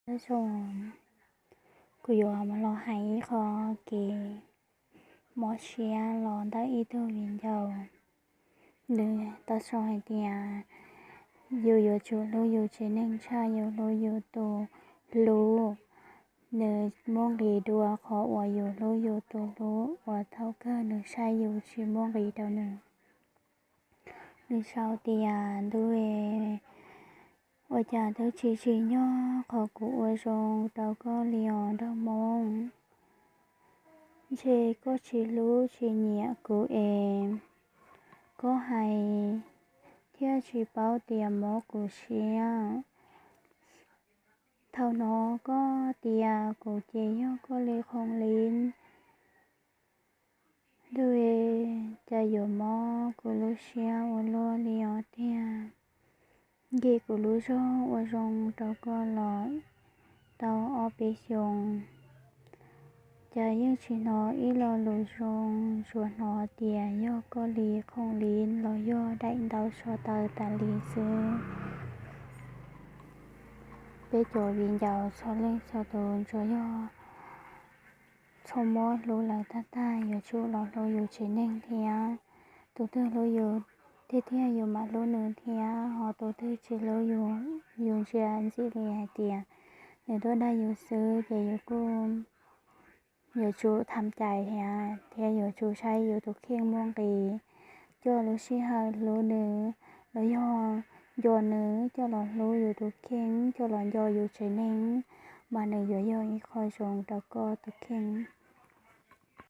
Nyob zoo, kuv yuav los hais ib qho kev mob siab los ntawm ib tug viv ncaus. Nws tau sau hais tias, yus yuav tsum hlub yus tsev neeg tshaj yus hlub yus tus hlub. Nws muaj nqis dua qhov uas yus hlub yus tus hlub uas thaum kawg nws saib yus tsis muaj nqis rau nws. Nws sau tias, ntuj, ua cas twb tsis tsim nyog qhov kuv ua zoo rau koj li os nraug Hmoob. Ntshe koj tsis hlub tsis nyiam kuv es koj hais thiaj tsis paub tias mob kuv siab. Thaum no koj tias kuv ces yog koj li qhoom li. Ntuj, cas yuav mob kuv lub siab ua luaj li os tiag. Nce kuv lub zog ua zoo rau koj los tau ob peb xyoos, cas yeej tsis hnov ib lo lus zoo, tsuas hnov tias yog koj li qhoom li los yog daim ntaub so taw tas li xwb. Peb cov viv ncaus txhua leej txhua tus tsuas yog txhob mob hlub lawv tag tag, yuav tsum los hlub yus tsev neeg thiab. Tus twg hlub yus tiag tiag yus mam hlub nws thiab, ho tus twg tsis hlub yus, yus ntsia ntxim li hais tias nws tuaj dag yus xwb ces yus kuj yuav tsum tham cai thiab, thiab yuav tsum saib yus tus kheej muaj nqis, coj lub sij hawm hlub nws los yog nco nws coj los hlub yus tus kheej, coj los nco yus tsev neeg, mas nws yuav yog ib qho zoo rau koj tus kheej.